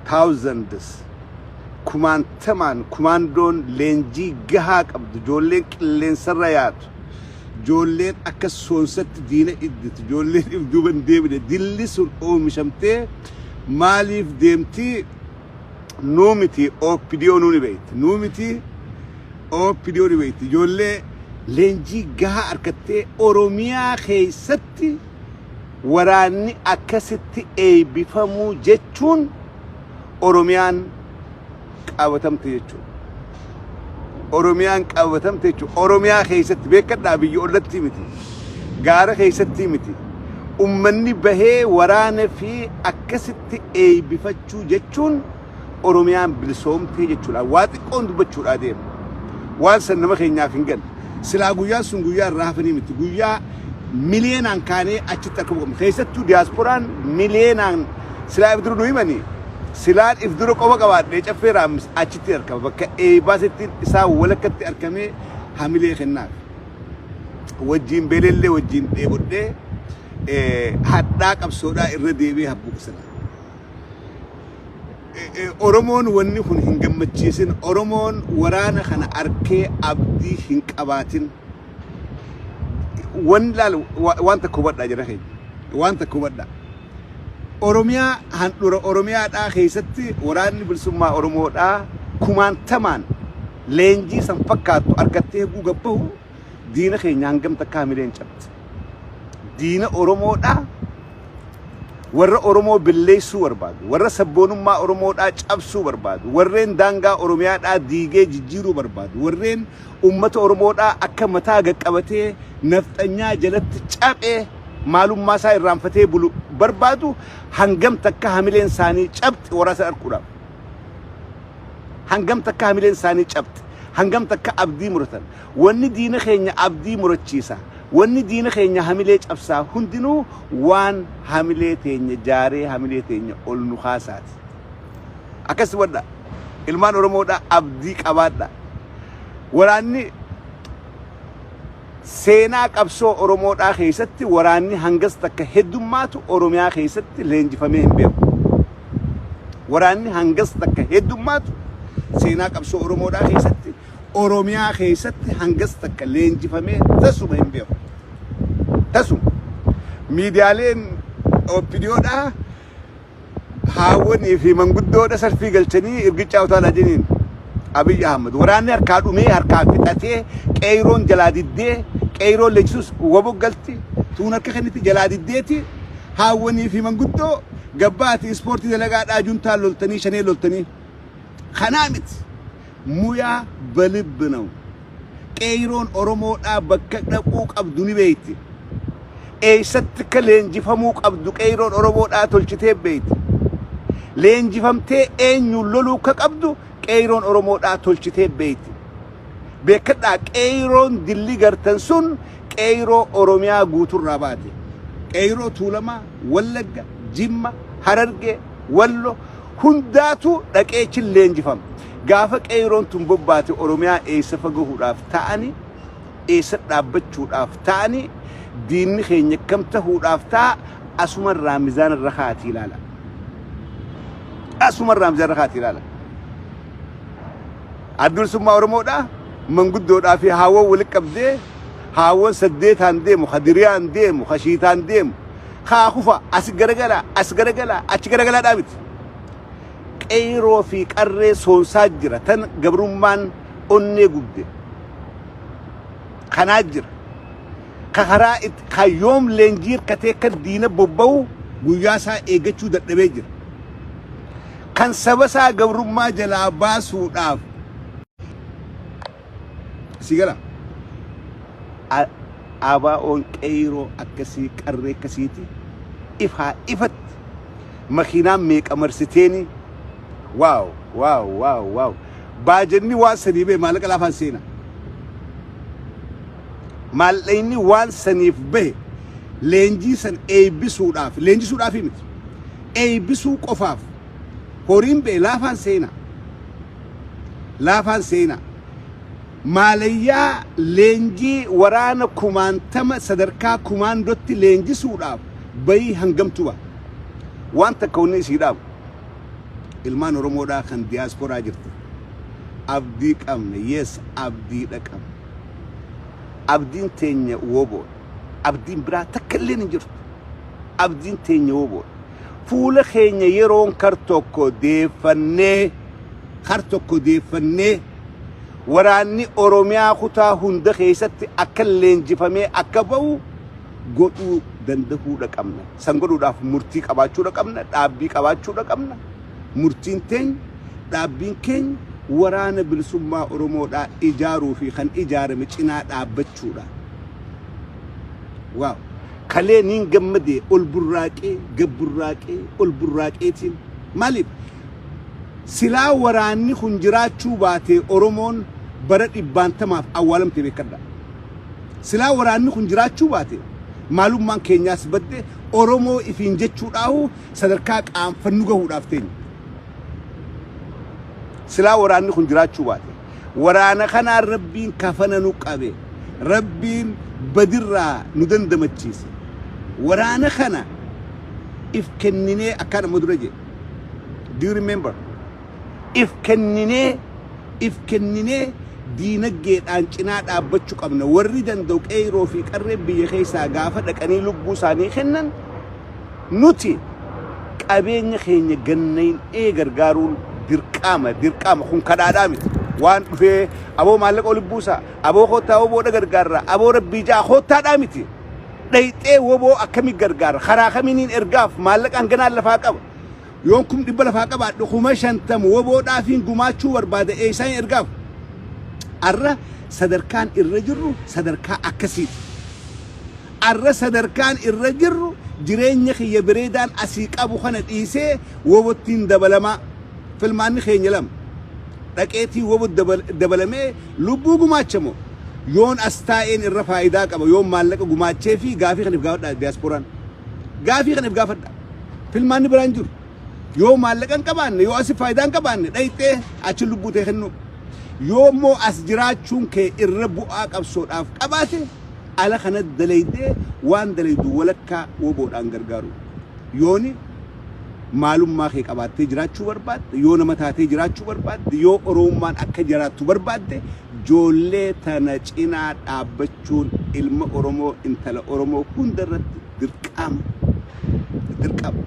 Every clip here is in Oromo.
Thousands, kumaantamaan, kumaandoon leenjii gahaa qabdu, ijoolleen qilleensarra yaatu, ijoolleen akka soonsatti diina idditu, ijoolleen if duuba hin deebine, dilli sun oomishamtee maaliif deemtii? Nuu miti, OPDO nuu ni beekti. Nuu miti, OPDO ni beekti. Ijoollee leenjii gahaa argattee Oromiyaa keessatti waraanni akkasitti eebbifamuu jechuun Oromiyaan qabatamte jechuudha. Oromiyaan qabatamte jechuudha. Oromiyaa keessatti beekadhaa, biyya ollatti miti. Gaara keessatti miti. Ummanni bahee waraana fi akkasitti eebbifachuu jechuun Oromiyaan bilisoomtee jechuudha. Waa xiqqoon dubbachuudhaa deema. Waan san nama keenyaaf hin galle. Silaa guyyaan sun guyyaa irraa hafanii miti. Guyyaa miliyeenaan kaanee achitti akka buqamu. Keessattuu diyaaspooraan miliyeenaan silaa if dura nu himanii. Silaan if dura qofa qabaadhee Caffee Raammis achitti argama. Bakka eebbaasitti isaa walakkatti argamee hamilee kennaaf. Wajjin beelellee wajjin dheebodhee hadhaa qabsoodhaa irra deebi'ee habbuuqa sana. Oromoon wanni kun hin gammachiisin. Oromoon waraana kana arkee abdii hin qabaatin. Wanni laal, waan takka hubadhaa jira keenya. Waan takka hubadhaa. Oromiyaa, handhura Oromiyaadhaa keessatti waraanni bilisummaa Oromoodhaa kumaantamaan leenjii san fakkaattu argattee eeguu gabbahu diina keenya hangam takka hamileen cabdi. Diina Oromoodhaa, warra Oromoo billeessuu barbaadu, warra sabboonummaa Oromoodhaa cabsuu barbaadu, warreen daangaa Oromiyaadhaa diigee jijjiiruu barbaadu, warreen uummata Oromoodhaa akka mataa gaqqabatee nafxanyaa jalatti caphee maalummaa isaa irraanfatee bulu barbaadu hangam takka hamileen isaanii cabxi waraasa arguudhaaf. Hangam takka hamileen isaanii cabxi. Hangam takka abdii muratan. Wanni diina keenya abdii murachiisa. Wanni diina keenya hamilee cabsaa hundinuu waan hamilee teenya jaaree hamilee teenya ol nu kaasaati. Akkas hubadha. Ilmaan Oromoodhaa, abdii qabaadha. Waraanni seenaa qabsoo Oromoodhaa keessatti waraanni hangas takka heddummaatu Oromiyaa keessatti leenjifamee hin beeku. Waraanni hangas takka heddummaatu seenaa qabsoo Oromoodhaa keessatti Oromiyaa keessatti hangas takka leenjifamee tasuma hin beeku. Tasuma. Miidiyaaleen OPDOdhaa haawwanii fi manguddoodha salfii galchanii irgichaa utaalaa jeniin Abiy Ahmad. Waraanni harkaa dhumee, harkaa fixatee, qeeyroon jalaa diddee, qeeyroon leenjisuus wabo galti tuun harka kenniti jalaa diddeeti, haawwanii fi manguddoo gabbaati ispoortii dalagaadhaa, juntaan loltanii, shanee loltanii. Kanaa miti, muyaa በልብ ነው. Qeeyroon Oromoodhaa bakka dhaquu qabdu ni beekti. Eessatti akka leenjifamuu qabdu qeeyroon Oromoodhaa tolchitee beekti. Leenjifamtee eenyuun loluu akka qabdu qeeyroon Oromoodhaa tolchitee beekti. Beekadhaa, qeeyroon dilli gartan sun qeeyroo Oromiyaa guuturraa baate. Qeeyroo Tuulamaa, Wallagga, Jimma, Harargee, Wallo hundaatu dhaqee chin leenjifama. Gaafa qeeyroon tun bobbaate Oromiyaa eessa fagahuudhaaf ta'ani, eessa dhaabbachuudhaaf ta'ani, diinni keenya kam tahuudhaaf ta'a, asumarraa mizaana irra kaatii ilaala. Asumarraa mizaana irra kaatii ilaala. Addi Bilisummaa Oromoodhaa manguddoodhaa fi haawwan walitti qabdee, haawwan saddeetaan deemu, ka diriyaan deemu, ka shiitaan deemu, kaa kufa as garagalaa, as garagalaa, achi garagalaadhaa miti. Qeyroo fi qarree soonsaa jira, tan gabrummaan onnee gubde. Kanaa jira. Ka karaa itti ka yoom leenjii hirkatee akka diina bobba'u guyyaa isaa eeggachuu dadhabee jira. Kan saba isaa gabrummaa jalaa baasuudhaaf si gala. ABO'n qeyroo akkasii, qarree akkasiiti ifaa ifatti makiinaan meeqa marsiteeni, wow wow wow wow, baajanni waan sanii bahe maallaqa laafaan seena. Maallaqni waan saniif bahe leenjii san eebbisuudhaaf, leenjisuudhaaf miti, eebbisuu qofaaf horiin bahe laafaan seena, laafaan seena. Maalayyaa leenjii waraana kumaantama sadarkaa kumaandotti leenjisuudhaaf bayii hangamtu ba'a. Waan takka wanni isii dhaabu. Ilmaan Oromoodhaa kan diyaasporaa jirtu. Abdii qabna. Yes, abdiidha qabna. Abdiin teenya woboodha. Abdiin biraa takka illee hin jirtu. Abdiin teenya woboodha. Fuula keenya yeroon kar tokko deeffannee, kar tokko deeffannee, waraanni Oromiyaa kutaa hunda keessatti akka leenjifamee akka ba'u godhuu dandahuudha qabna. San godhuudhaaf murtii qabaachuudha qabna, dhaabbii qabaachuudha qabna. Murtiin teenya, dhaabbiin keenya waraana bilisummaa Oromoodhaa ijaaruu fi kan ijaarame cinaa dhaabbachuudha. Waaw! Kalee niin gammadee ol burraaqee, gad burraaqee, ol burraaqeetiin. Maaliif? Silaa waraanni kun jiraachuu baatee Oromoon bara dhibbaantamaaf awwaalamte beekadha. Silaa waraanni kun jiraachuu baate maalummaan keenyaas badde, Oromoo ifiin jechuudhaahu sadarkaa qaanfannu gahuudhaaf teenya. Silaa waraanni kun jiraachuu baate. Waraana kanaan Rabbiin kafana nu qabe. Rabbiin badirraa nu dandamachiise. Waraana kana if kenninee akkaan amma dura jedhe. Do you remember? If kenninee, if kenninee diinaggeedhaan cinaa dhaabbachuu qabna. Warri danda'u, qeeroo fi qarreen biyya keessaa gaafa dhaqanii lubbuu isaanii kennan, nuti qabeenya keenya gannaynee gargaaruun dirqama, dirqama. Kun kadhaadhaa miti. Waan dhufee aboo maallaqa oli buusaa, aboo koottaa woboodha gargaarra, aboo rabbii ja'a koottaadhaa miti. Dhayxee woboo akkamii gargaara? Karaa kamiiniin ergaaf? Maallaqa hanganaan lafaa qaba. Yoon 100,000 lafaa qabaadhu, 50,000 woboodhaafiin gumaachuu barbaada, eessaan ergaaf? Arra sadarkaan irra jirru sadarkaa akkasiiti. Arra sadarkaan irra jirru jireenya kiyya bireedaan asii qabu kana dhiisee wobottiin dabalamaa. Filmaanni keenya lama. Dhaqeetii wobo dabalamee lubbuu gumaachamoo, yoon as taa'een irra faayidaa qaba yoon maallaqa gumaachee fi gaafii kaniif gaafadha diyaaspooraan. Gaafii kaniif gaafadha. Filmaanni biraan jiru. Yoo maallaqa hin qabaanne, yoo asi faayidaa hin qabaanne, dhayxee achi lubbuu ta'e kennu. Yoo immoo as jiraachuun kee irra bu'aa qabsoodhaaf qabaate, ala kana dalaydee waan dalaydu walakkaa woboodhaan gargaaru. Yooni maalummaa kee qabaattee jiraachuu barbaadde, yoo nama taatee jiraachuu barbaadde, yoo Oromummaan akka jiraattu barbaadde, joollee tana cinaa dhaabbachuun ilma Oromoo, intala Oromoo hunda irratti dirqama. Dirqama.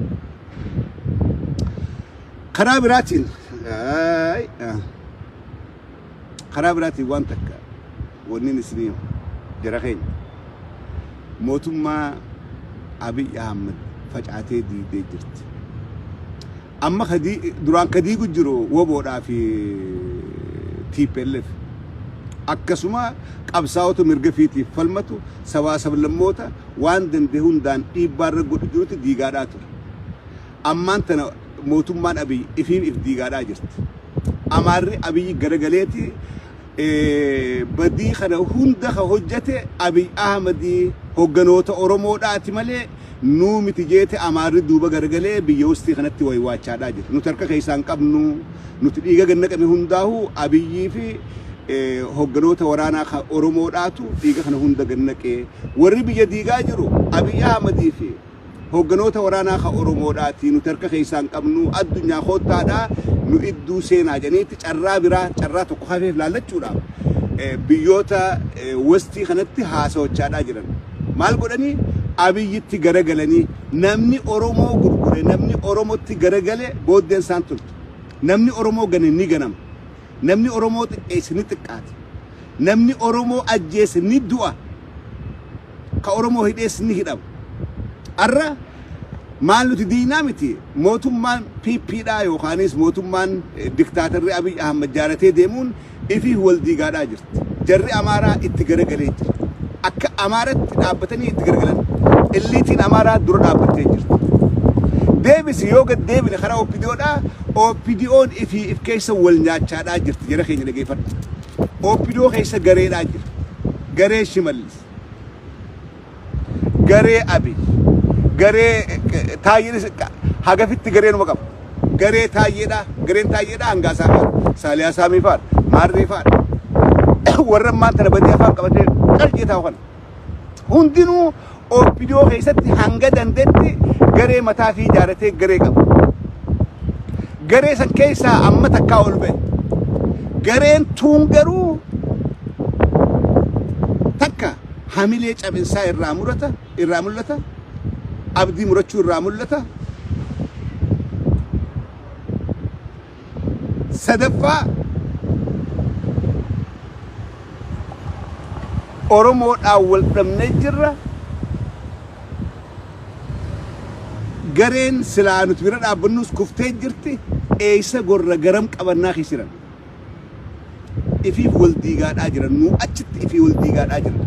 Karaa biraatiin waan takka wanni isinii jara keenya mootummaa Abiy Ahmed facaatee diidee jirti. Amma duraan ka diigu jiru woboodhaa fi TPLF. Akkasuma qabsaa'ota mirga fiitiif falmatu, sabaa sablammoota waan danda'e hundaan dhiibbaa irra godhu jirutti diigaadhaa ture. Ammaan tana mootummaan Abiy ifiif if diigaadhaa jirti. Amaarri Abiy garagaleeti badii kana hunda ka hojjete Abiy Ahmedii hogganoota Oromoodhaati malee nuu miti jeete. Amaarri duuba garagalee biyya wustii kanatti waywaachaadhaa jira. Nuti harka keessaan qabnu, nuti dhiiga gannaqame hundaahu Abiyyii fi hogganoota waraanaa Oromoodhaatu dhiiga kana hunda gannaqee, warri biyya diigaa jiru Abiy Ahmedii fi hogganoota waraanaa ka Oromoodhaati, nuti harka keessaan qabnu, addunyaa koottaadhaa nu idduu seenaa jedhaniitti carraa biraa, carraa tokko hafeef laallachuudhaaf biyyoota westii kanatti haasawachaadhaa jiran. Maal godhanii? Abiyyitti garagalanii namni Oromoo gurgure, namni Oromootti garagale booddeen isaan toltu. Namni Oromoo gane ni ganama. Namni Oromoo xiqqeesse ni xiqqaate. Namni Oromoo ajjeese ni du'a. Ka Oromoo hidhees ni hidhama. Arra maal nuti diinaa miti, mootummaan PPdhaa yookaanis mootummaan diktaatarri Abiy Ahmad jaaratee deemuun ifii wal diigaadhaa jirti. Jarri Amaaraa itti garagalee jira. Akka Amaaratti dhaabbatanii itti garagalan. Illiitiin Amaaraa dura dhaabbattee jirti. Deebisi, yoo gad deebine karaa OPDOdhaa, OPDOn ifii if keessa wal nyaachaadhaa jirti, jara keenya dhageeffadha. OPDO keessa gareedhaa jira. Garee Shimallis. Garee Abiy. Garee Taayyeenis hagafitti gareenuma qaba. Garee Taayyeedha. Gareen Taayyeedha Hangaasaa faadha. Saaliyaa Saamii faadha. Maarree faadha. Warra ammaan tana badii afaan qabatee qalqee taa'u kana. Hundinuu OPDO keessatti hanga dandeetti garee mataa fi ijaaratee garee qaba. Garee san keessaa amma takkaa ol ba'e. Gareen tuun garuu takka hamilee cabinsaa irraa murata irraa mul'ata. Abdii murachuu irraa mul'ata. Sadaffaa Oromoodhaan wal dhabnee jirra. Gareen silaa nuti bira dhaabbannus kuftee jirti. Eessa gorra garam qabannaa keessa jiran. Ifiif wal diigaadhaa jiran. Nuu achitti ifii wal diigaadhaa jiran.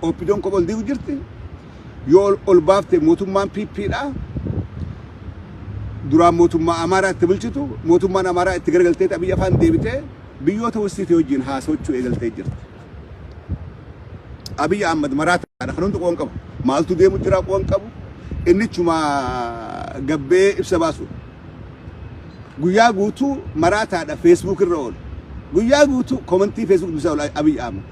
OPDOn kopha wal diigu jirti. Yoo ol baafte mootummaan PP dha. Duraan mootummaa Amaaraa itti bulchitu mootummaan Amaaraa itti garagaltee Abiy afaan deebitee biyyoota wasiitee wajjin haasawachuu eegaltee jirti. Abiy Ahmad maraataadha kan hundi qoon qabu. Maaltu deemu jira qoon qabu. Innichuma gabbee ibsa baasu. Guyyaa guutuu maraataadha Facebook irra oolu. Guyyaa guutuu komantii Facebook dubbisaa oola Abiy Ahmad.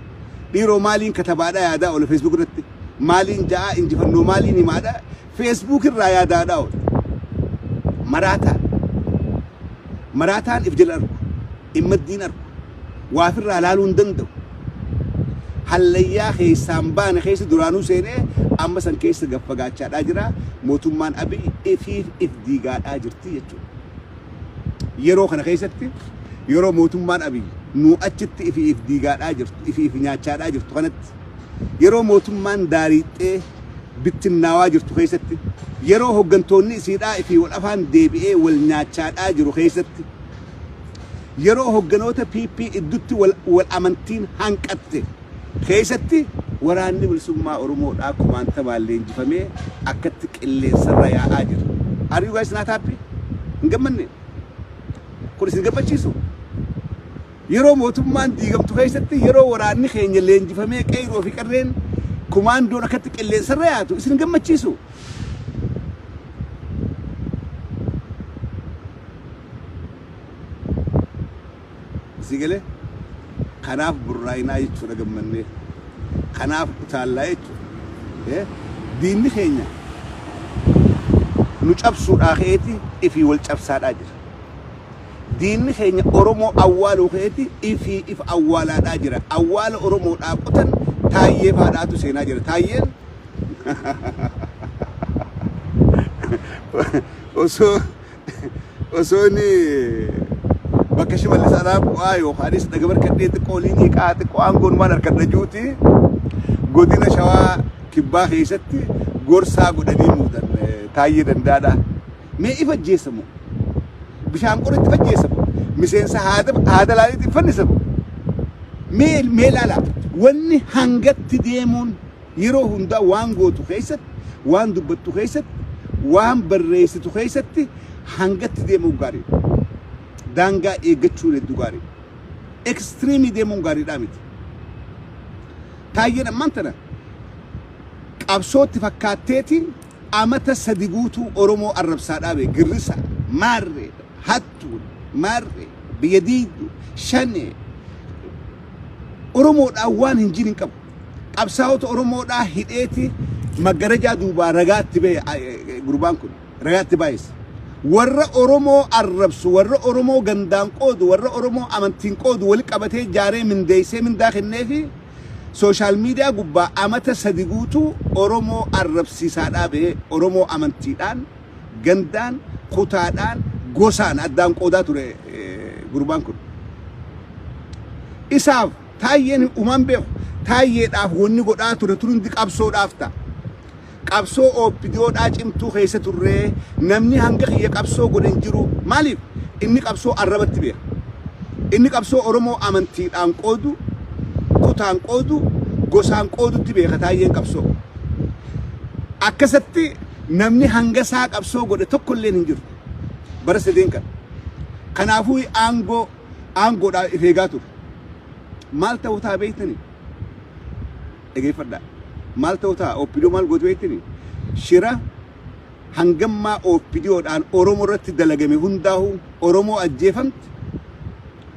Dhiiroo maaliin katabaadha yaadaa oola Facebook irratti. Maaliin ja'aa injifannoo maaliin himaadha Facebook irraa yaadaadha oola. Maraataa. Maraataan if jala argu. Immaddiin argu. Waafirraa laaluu hin danda'u. Hallayyaa keessaan baane keessa duraanuu seenee amma san keessa gaffagaachaadhaa jira. Mootummaan Abiy ifiif if diigaadhaa jirti jechuudha. Yeroo kana keessatti yeroo mootummaan Abiy nuu achitti ifii if diigaadhaa jirtu, ifii if nyaachaadhaa jirtu kanatti yeroo mootummaan daariixxee bittinnaawaa jirtu keessatti yeroo hoggantoonni isiidhaa ifii wal afaan deebi'ee wal nyaachaadhaa jiru keessatti yeroo hogganoota PP iddutti wal, wal amantiin hanqatte keessatti waraanni bilisummaa Oromoodhaa kumaantamaan leenjifamee akkatti qilleensarra yaa'aa jira. Are you guys not happy? Hin gammanne? Kun isin gammachiisu? Yeroo mootummaan diigamtu keessatti yeroo waraanni keenya leenjifamee qeyroo fi qarreen kumaandoon akkatti qilleensarra yaatu isin gammachiisu? Si galee? Kanaaf burraayinaa jechuudha gammannee. Kanaaf utaallaa jechuudha. Diinni keenya nu cabsuudhaa ka'eeti ifii wal cabsaadhaa jira. Diinni keenya Oromoo awwaaluu ka'eeti ifii if awwaalaadhaa jira. Awwaala Oromoodhaa qotan taayyee faadhaatu seenaa jira. Taayyeen osoo osoo inni bakka shimallis alaa bu'aa yookaanis dhaga barkadhee xiqqoo oliin hiiqaa xiqqoo aangoon maal harkadha juuti godina shawaa kibbaa keessatti gorsaa godhanii muudan taayyee dandaadha. Mee ifa ajjeessamu bishaan qoritti fajjeessamu miseensa haada haada laaliitti fannisamu mee mee laala wanni hangatti deemuun Yeroo hundaa waan gootu keessatti, waan dubbattu keessatti, waan barreessitu keessatti hangatti deemuun gaariidha. Daangaa eeggachuun hedduu gaariidha. Ekstiriimii deemuun gaariidhaa miti. Taayyeen ammaan tana qabsootti fakkaatteetiin amata sadi guutuu Oromoo arrabsaa dhaabe girrisa, maarree, hattuu, maarree, biyya diigdu, shanee, Oromoodhaan waan hin jirin qabu. Qabsaa'ota Oromoodhaa hidheeti maggarajaa duubaa ragaatti bahe gurbaan kun ragaatti baay'ise. Warra Oromoo arrabsu, warra Oromoo gandaan qoodu, warra Oromoo amantiin qoodu wali qabatee jaaree mindeessee mindaa kenneefi sooshaal miidiyaa gubbaa amata sadi guutuu Oromoo arrabsiisaadhaa bahe Oromoo amantiidhaan, gandaan, kutaadhaan, gosaan addaan qoodaa ture gurbaan kun. Isaaf Taayyeen umaan beeku. Taayyeedhaaf wanni godhaa ture tun hundi qabsoodhaaf ta'a. Qabsoo OPDOdhaa cimtuu keessa turree namni hanga kiyya qabsoo godhe hin jiru. Maaliif? Inni qabsoo arrabatti beeka. Inni qabsoo Oromoo amantiidhaan qoodu, kutaan qoodu, gosaan qoodutti beeka Taayyeen qabsoo. Akkasatti namni hanga isaa qabsoo godhe tokko illeen hin jiru. Bara sadeen kana. Kanaafuu aangoo aangoodhaaf if eegaa ture. Maal ta'uu ta'a beektanii? Dhageeffadhaa. Maal ta'uu ta'a? OPDO maal gootu beektanii? Shira hangammaa OPDOdhaan Oromoo irratti dalagame hundaa'uu Oromoo ajjeefamte,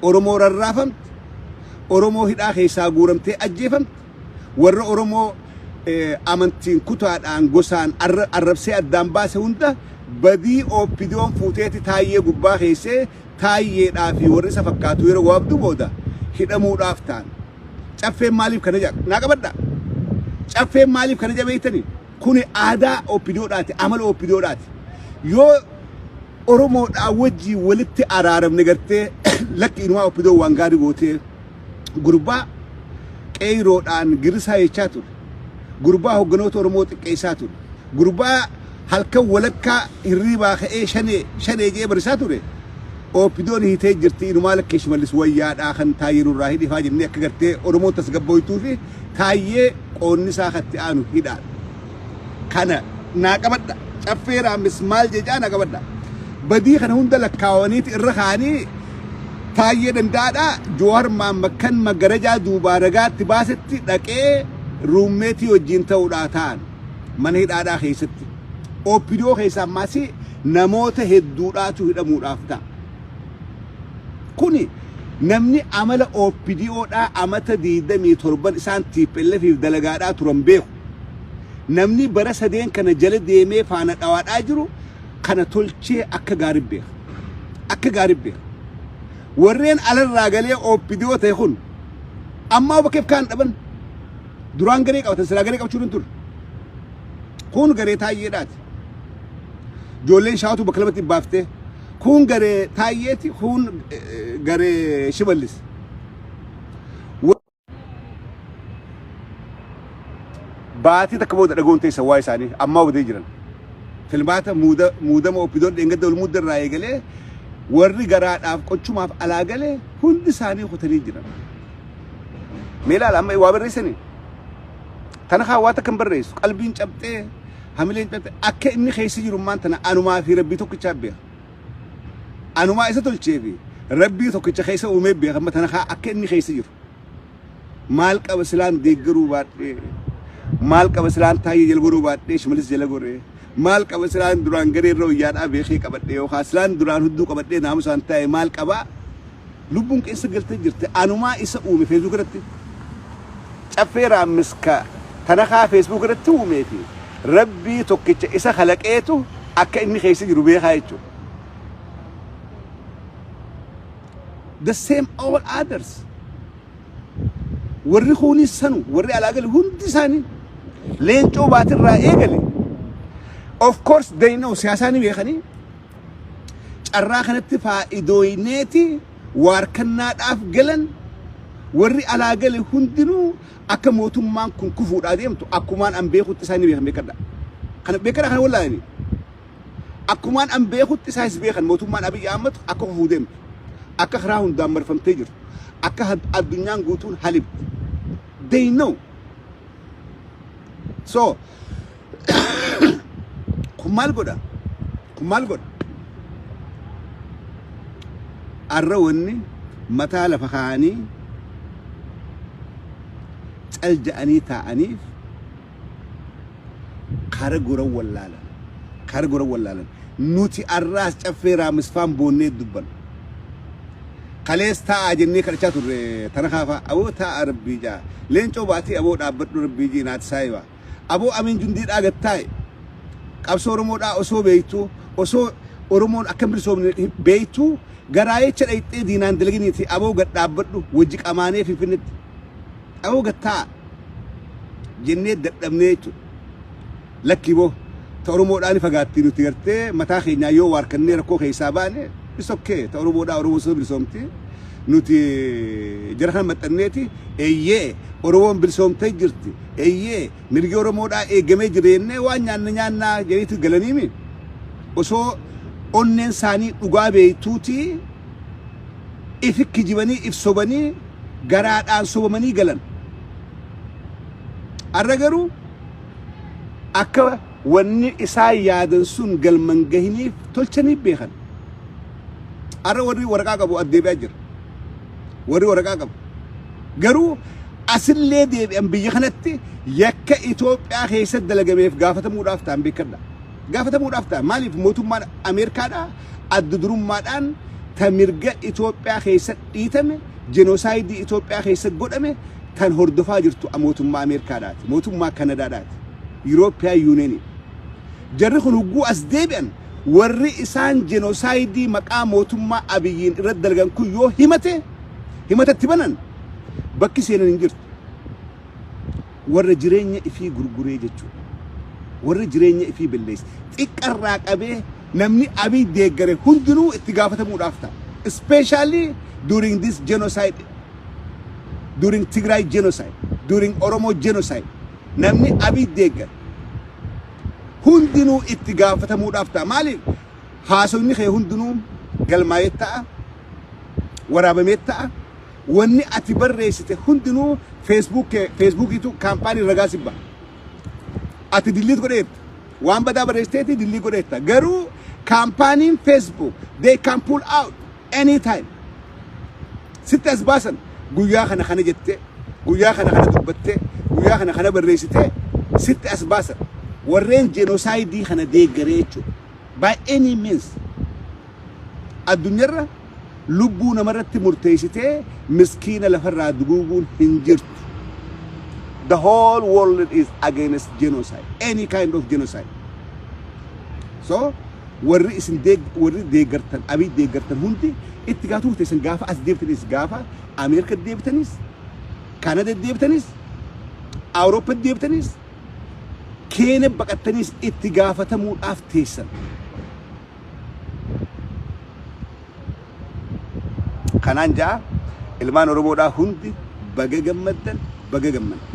Oromoo rarraafamte, Oromoo hidhaa keessaa guuramtee ajjeefamte, warra Oromoo amantiin kutaadhaan gosaan arrabsee addaan baase hunda Badii OPDOn fuuteeti Taayyee gubbaa keessee Taayyeedhaa fi warri isa fakkaatu yeroo gabaabduu booda hidhamuudhaaf ta'an. Caffeen maaliif kana jedha? Naa qabadha. Caffeen maaliif kana jedha beektanii? Kuni aadaa OPDOdhaati, amala OPDOdhaati. Yoo Oromoodhaa wajjin walitti araaramne gartee lakki inumaa OPDO waan gaarii gootee gurbaa qeeyroodhaan girrisaa jechaa ture. Gurbaa hogganoota Oromoo xiqqeessaa ture. Gurbaa halkan walakkaa hirriibaa ka'ee shanee shanee jedhee barisaa ture. OPDOn hiitee jirti inumaa lakkee Shimallis wayyaadhaa kan Taayyee nurraa hidhifaa jennee akka gartee Oromoon tasgabbooytuu fi Taayyee qoonni isaa katti aanu hidhaadha. Kana naa qabadha. Caffee Raammis maal jechaa naa qabadha. Badii kana hunda lakkaawaniiti irra kaanii Taayyee Danda'aadha. Joowar Maamma kan maggarajaa duubaa ragaatti baasetti dhaqee ruummeetii wajjin ta'uudhaa ta'an mana hidhaadhaa keessatti. OPDO keessaa ammaas namoota hedduudhaatu hidhamuudhaaf ta'a. Kuni namni amala OPDOdhaa amata 27 isaan TPLFif dalagaadhaa turan beeku. Namni bara sadeen kana jala deemee faana dhawaadhaa jiru kana tolchee akka gaarii beeka. Akka gaarii beeka. Warreen alarraa galee OPDO ta'e kun ammaa bakkeef kaan dhaban duraan garee qabatan silaa garee qabachuu hin turre. Kun garee Taayyeedhaati. Ijoolleen shaawatu bakka lamatti baaftee kun garee Taayyeeti kun garee Shimallis. Baatii takka booda dhagoon teessa waa isaanii ammaa badee jiran. Filmaata muudama OPDOn dheengadda wal muudda irraa eegalee warri garaadhaaf qochumaaf alaa galee hundi isaanii kutanii jiran. Mee ilaala amma waa barreessanii. Tana kaa waa takka hin barreessu qalbiin cabxee hamileen cabxee akka inni keessa jiru maan tana anumaa fi rabbii tokkichaa beeka. Anumaa isa tolchee fi rabbii tokkicha keessa uumee beeka amma tana kaa akka inni keessa jiru. Maal qaba silaan deeggaruu baadhee maal qaba silaan Taayyee jala goruu baadhee Shimalis jala goree maal qaba silaan duraan garee irra wayyaadhaa beekee qabadhee yookaan silaan duraan hudduu qabadhee naamusaan taa'e maal qabaa lubbuun keessa galtee jirti anumaa isa uume Facebook irratti Caffee Raammis ka tanakaa Facebook irratti uumee fi rabbii tokkicha isa kalaqeetu akka inni keessa jiru beekaa jechuudha. The same all others. Warri kuunis sanu warri alaa gale hundi isaanii leencoo baatirraa eegale. Of course they know siyaasaa ni beekanii carraa kanatti faa'idooyneeti waarkannaadhaaf galan warri alaa gale hundinuu akka mootummaan kun kufuudhaa deemtu akkumaan an beekutti isaan ni beekan beekadha. Kana beekadha kana wallaalanii. Akkumaan an beekutti isaanis beekan mootummaan Abiy Ahmad akka kufuu deemtu, akka karaa hundaan marfamtee jirtu, akka addunyaan guutuun halibtu. They know. So, kun maal godha? Kun maal godha? Arra wanni mataa lafa kaa'anii cal ja'anii taa'aniif kara goran wallaalan. Kara goran wallaalan. Nuti arraas Caffee Raamisfaan boonnee dubbanna. Kalees taa'aa jennee kadhachaa turre tana kaafaa aboo taa'aa rabbii jaa. Leencoo baatii aboo dhaabbadhu rabbii jii naati saayiba. Aboo amiin jundiidhaa gad taa'e. Qabsoo Oromoodhaa osoo beektuu osoo Oromoon akka hin bilisoomne beektuu garaayecha dhayxee diinaan dalaginiiti aboo gad dhaabbadhu wajji qamaanee Finfinnetti. Aboo gad taa'a jennee dadhabnee jechuudha. Lakkii boo ta Oromoodhaa ni fagaatti nuti gartee mataa keenyaa yoo waarkannee rakkoo keessaa baane is okay ta Oromoodhaa Oromoon soo bilisoomti. Nuti jara kana maxxanneeti eeyyee Oromoon bilisoomtee jirti eeyyee mirgi Oromoodhaa eegamee jira jennee waan nyaanna nyaannaa jedhaniitu galaniimi. Osoo onneen isaanii dhugaa beektuuti ifi kijibanii if sobanii garaadhaan sobamanii galan. Arra garuu akka wanni isaan yaadan sun galman gahiniif tolchanii beekan. Arra warri waraqaa qabu as deebi'aa jira. Warri waraqaa qabu. Garuu asillee deebi'an biyya kanatti yakka Itoophiyaa keessatti dalagameef gaafatamuudhaaf ta'an beekadha. Gaafatamuudhaaf ta'a. Maaliif mootummaan Ameerikaadhaa adda durummaadhaan ta mirga Itoophiyaa keessa dhiitame jenosaayidii Itoophiyaa keessa godhame tan hordofaa jirtu mootummaa Ameerikaadhaati. Mootummaa Kanadaadhaati. European Union. Jarri kun hugguu as deebi'an Warri isaan genocide maqaa mootummaa Abiyyiin irratti dalagan kun yoo himate, himatatti banan, bakki seenan hin jirtu. Warra jireenya ifii gurguree jechuudha. Warra jireenya ifii balleesse. Xiqqarraa qabee namni Abiy deeggare hundinuu itti gaafatamuudhaaf ta'a. Especially during this genocide, during Tigray genocide, during Oromo genocide, namni Abiy deeggare hundinuu itti gaafatamuudhaaf ta'a. Maaliif? Haasofni kee hundinuu galmaa'ee ta'a, waraabamee ta'a. Wanni ati barreessite hundinuu Facebookiitu kaampaanii ragaa sibba. Ati delete godheetta. Waan badaa barreessiteeti delete godheetta. Garuu kaampaaniin Facebook, they can pull out anytime. Sitti as baasan, guyyaa kana kana jettee, guyyaa kana kana dubbattee, guyyaa kana kana barreessitee sitti as baasan. Warreen genocide kana deeggaree jechuudha. By any means addunyaarra lubbuu namarratti murteessitee miskiina lafarraa duguuguun hin jirtu. The whole world is against genocide, any kind of genocide. So warri isin deeg warri deeggartan, Abiy deeggartan hundi itti gaatuu teessan. Gaafa as deebitanis, gaafa Ameerika deebitanis, Kanada deebitanis, Awuroopa deebitanis, Keenya baqattanis itti gaafatamuudhaaf teessan. Kanaan ja'a, ilmaan Oromoodhaa hundi baga gammaddan, baga gammaddan.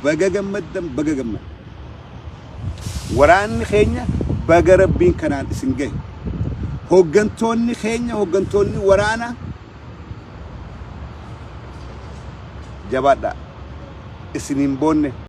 Baga gammaddan, baga gammaddan. Waraanni keenya baga Rabbiin kanaan isin gahe. Hooggantoonni keenya, hooggantoonni waraana, jabaadhaa. Isiniin boonne.